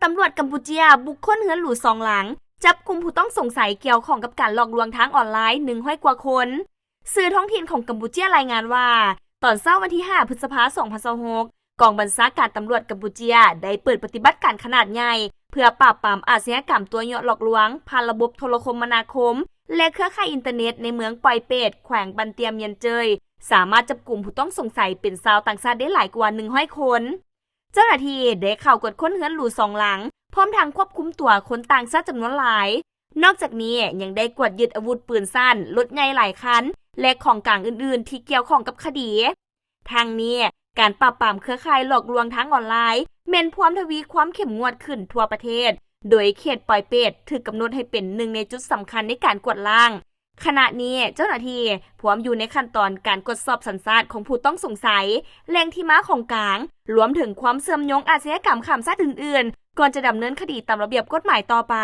ຕຳຫຼວດກຳປູເຈຍບຸກຄົ້ນເຮືອນຫຼູສອງຫຼັງ, ຈັບກຸມຜູ້ຕ້ອງສົງໄສກ່ຽວຂ້ອງກັບການຫຼອກລວງທາງອອນລາຍໜຶ່ງຮ້ອຍກວ່າຄົນ. ສື່ທ້ອງຖິ່ນຂອງກຳປູເຈຍລາຍງານວ່າ, ຕອນເຊົ້າວັນທີຫ້າ ພຶດສະພາ ສອງພັນຊາວຫົກ ກອງບັນຊາການຕຳຫຼວດກຳປູເຈຍໄດ້ເປີດປະຕິບັດການຂະໜາດໃຫຍ່ ເພື່ອປາບປາມອາຊະຍາກຳຕົວະຍົວະຫຼອກລວງຜ່ານລະບົບໂທລະຄົມມະນາຄົມ ແລະ ເຄືອຂ່າຍອິນເຕີເນັດໃນເມືອງປອຍເປດ ແຂວງບັນຕຽມມຽນເຈີຍ, ສາມາດຈັບກຸມຜູ້ຕ້ອງສົງໄສເປັນຊາວຕ່າງຊາດໄດ້ຫຼາຍກວ່າໜຶ່ງຮ້ອຍຄົນ. ເຈົ້າໜ້າທີ່ໄດ້ເຂົ້າກວດຄົ້ນເຮືອນຫຼູສອງຫຼັງ, ພ້ອມທັງຄວບຄຸມຕົວຄົນຕ່າງຊາດຈຳນວນຫຼາຍ. ນອກຈາກນີ້ຍັງໄດ້ກວດຍຶດອາວຸດປືນສັ້ນ, ລົດໃຫຍ່ຫຼາຍຄັນ ແລະ ຂອງກາງອື່ນໆທີ່ກ່ຽວຂ້ອງກັບຄະດີ. ທັງນີ້, ການປາບປາມເຄືອຂ່າຍຫຼອກລວງທາງອອນລາຍ ແມ່ນພວມທະວີຄວາມເຂັ້ມງວດຂຶ້ນທົ່ວປະເທດ, ໂດຍເຂດປອຍເປດຖືກກຳນົດໃຫ້ເປັນໜຶ່ງໃນຈຸດສຳຄັນໃນການກວດລ້າງ. ຂະນະນີ້ເຈົ້າໜ້າທີ່ພວມຢູ່ໃນຂັ້ນຕອນການກວດສອບສັນຊາດຂອງຜູ້ຕ້ອງສົງໄສ, ແຫຼ່ງທີ່ມາຂອງກາງ, ລວມເຖິງຄວາມເຊື່ອມໂຍງອາຊະຍາກຳຂ້າມຊາດອື່ນໆ, ກ່ອນຈະດຳເນີນຄະດີຕາມລະບຽບກົດໝາຍຕໍ່ໄປ.